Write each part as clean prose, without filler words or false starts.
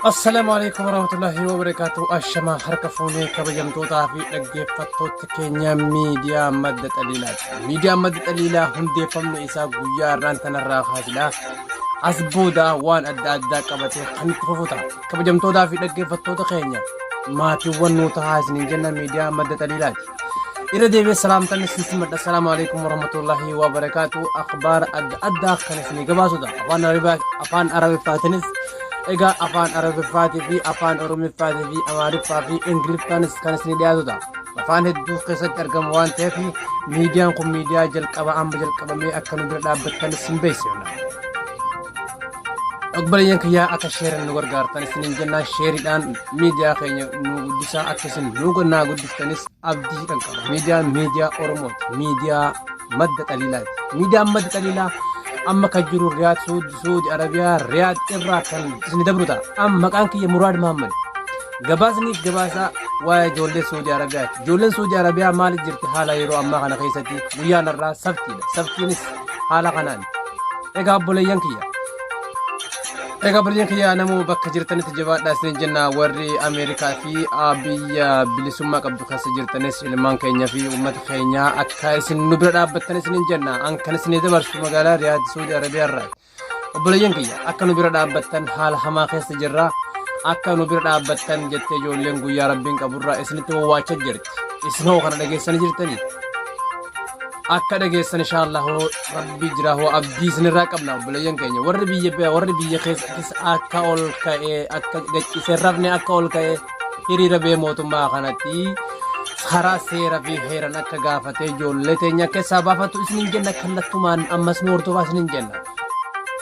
Assalaamu alaikum warahmatullahi wabarakaatu. Ashamaa harka fuunee kabajamtootaa fi dhaggeeffattoota keenya miidiyaa madda xaliilaati. Miidiyaan madda xaliilaa hundeeffamni isaa guyyaa har'aan tanarraa kaasidha. As booda waan adda addaa qabatee kan itti fufu ta'a. Kabajamtootaa fi dhaggeeffattoota keenya maatiiwwan nuu tahaa isiniin jenna miidiyaa madda xaliilaati. Irra deebi'ee salaamtan isin simadha. Assalaamu alaikum warahmatullahi wabarakaatu. Akhbaara adda addaa kan isinii gabaasudha. Afaan Arabaa afaan Arabiffaatinis egaa afaan Arabiffaatii fi afaan Oromiffaatii fi Amaariffaa fi Ingiliffaanis kan isinii dhiyaatudha. Afaan hedduu keessatti argamu waan ta'eef miidiyaan kun miidiyaa jalqaba amma jalqabamee akka nu bira dhaabbattanis hin beeksifna. Obboleeyyan kiyyaa akka sheeran nu gargaartan isiniin jennaa sheeriidhaan miidiyaa keenya nu guddisaa akka isin nu naa guddiftanis abdii kan qaba. Miidiyaan miidiyaa Oromooti. Miidiyaa madda xaliilaati. Miidiyaan madda xaliilaa amma kan jiru Riyaad Suudi Arabiyaa Riyaad irraa kan isin dabru ta'a. Amma maqaan kiyya Muraad Mahammad. Gabaasni gabaasa waa'ee ijoollee Suudi Arabiyaati. Ijoolleen Suudi Arabiyaa maaliif jirti haala yeroo ammaa kana keessatti guyyaan har'aa sabtiidha. Sabtiinis haala kanaan. Egaa obboleeyyan kiyya. Egaa obboleeyyan kiyya namuu bakka jirtanitti jabaadhaa isin jenna warri Ameerikaa fi biyya bilisummaa qabdu keessa jirtanis ilmaan keenya fi uummata keenya akka isin nu bira dhaabbattan isin jenna. An kan isin dabarsu magaalaa Riyaad Suudi Arabiyaa irraa. Obboleeyyan kiyya akka nu bira dhaabbattan haala hamaa keessa jirra. Akka nu bira dhaabbattan jettee ijoolleen guyyaa rabbiin qaburraa isinitti wawwaachaa jirti. Isin hoo kana dhageessanii jirtanii? Akka dhageessan inshaallah hoo rabbi jira hoo abdii isinirraa qabna obboleeyyan keenya warri biyya warri biyya keessattis akka ol ka'ee akka gacchisee rafne akka ol ka'ee hiriira bee mootummaa kanatti karaa seera fi heeran akka gaafatee ijoollee teenya keessaa baafatu isinin jenna kallattumaan ammas nu hordofaa isinin jenna.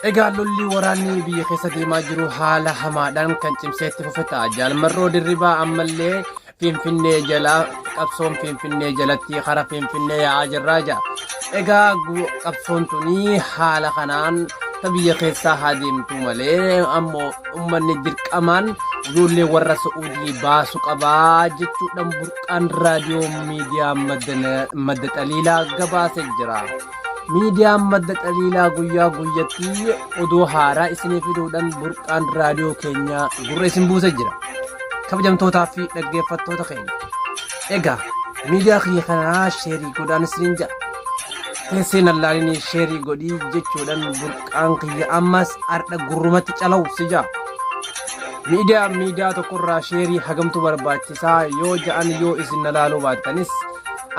Egaa lolli waraanni biyya keessa deemaa jiru haala hamaadhaan kan cimsee itti fufe ta'a. Jaalmarroo Dirribaa ammallee Finfinnee jala qabsoon Finfinnee jalatti kara Finfinnee yaa'aa jirraa jira. Egaa qabsoon tuni haala kanaan ta biyya keessaa haa deemtu malee ammoo ummanni dirqamaan ijoollee warra Su'uudii baasu qabaa jechuudhaan burqaan raadiyoo miidiyaa madda xaliilaa gabaasee jira. Miidiyaan madda xaliilaa guyyaa guyyatti oduu haaraa isinii fiduudhaan burqaan raadiyoo keenyaa gurra isin buusee jira. Kabajamtootaa fi dhaggeeffattoota keenya. Egaa miidiyaa kiyya kanaa sheerii godhaan isiniin jedha. Teessee nallaalinii sheerii godhii jechuudhaan burqaan kiyya ammas ardha gurrumatti calawu si ja'a. Miidiyaa miidiyaa tokkorraa sheerii hagamtu barbaachisaa yoo ja'an yoo isin na laaluu baattanis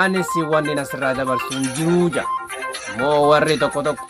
anis wanni asirraa dabarsu hin jiruu ja'a. Moo warri tokko tokko.